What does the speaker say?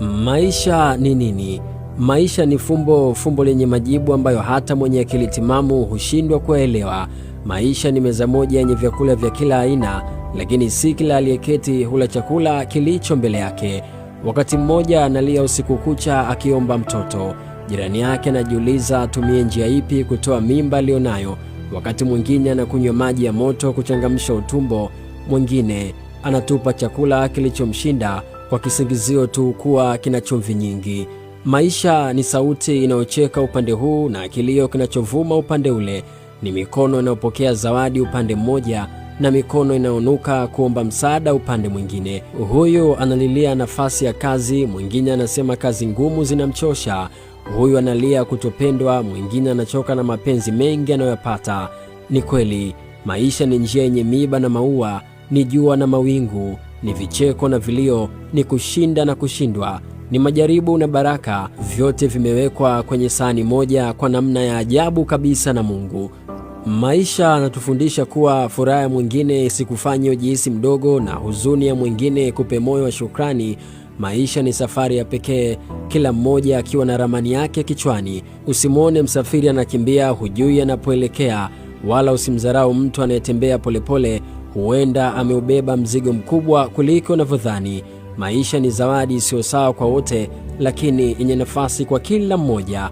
Maisha ni nini? Maisha ni fumbo, fumbo lenye majibu ambayo hata mwenye akili timamu hushindwa kuelewa. Maisha ni meza moja yenye vyakula vya kila aina, lakini si kila aliyeketi hula chakula kilicho mbele yake. Wakati mmoja analia usiku kucha akiomba mtoto, jirani yake anajiuliza atumie njia ipi kutoa mimba aliyonayo. Wakati mwingine anakunywa maji ya moto kuchangamsha utumbo, mwingine anatupa chakula kilichomshinda kwa kisingizio tu kuwa kina chumvi nyingi. Maisha ni sauti inayocheka upande huu na kilio kinachovuma upande ule. Ni mikono inayopokea zawadi upande mmoja na mikono inayonuka kuomba msaada upande mwingine. Huyu analilia nafasi ya kazi, mwingine anasema kazi ngumu zinamchosha. Huyu analia kutopendwa, mwingine anachoka na mapenzi mengi anayoyapata. Ni kweli maisha ni njia yenye miiba na maua, ni jua na mawingu, ni vicheko na vilio, ni kushinda na kushindwa, ni majaribu na baraka. Vyote vimewekwa kwenye sahani moja kwa namna ya ajabu kabisa na Mungu. Maisha anatufundisha kuwa furaha ya mwingine isikufanye ujihisi mdogo na huzuni ya mwingine kupe moyo wa shukrani. Maisha ni safari ya pekee, kila mmoja akiwa na ramani yake kichwani. Usimwone msafiri anakimbia, hujui anapoelekea, wala usimdharau mtu anayetembea polepole, huenda ameubeba mzigo mkubwa kuliko unavyodhani. Maisha ni zawadi isiyo sawa kwa wote, lakini yenye nafasi kwa kila mmoja.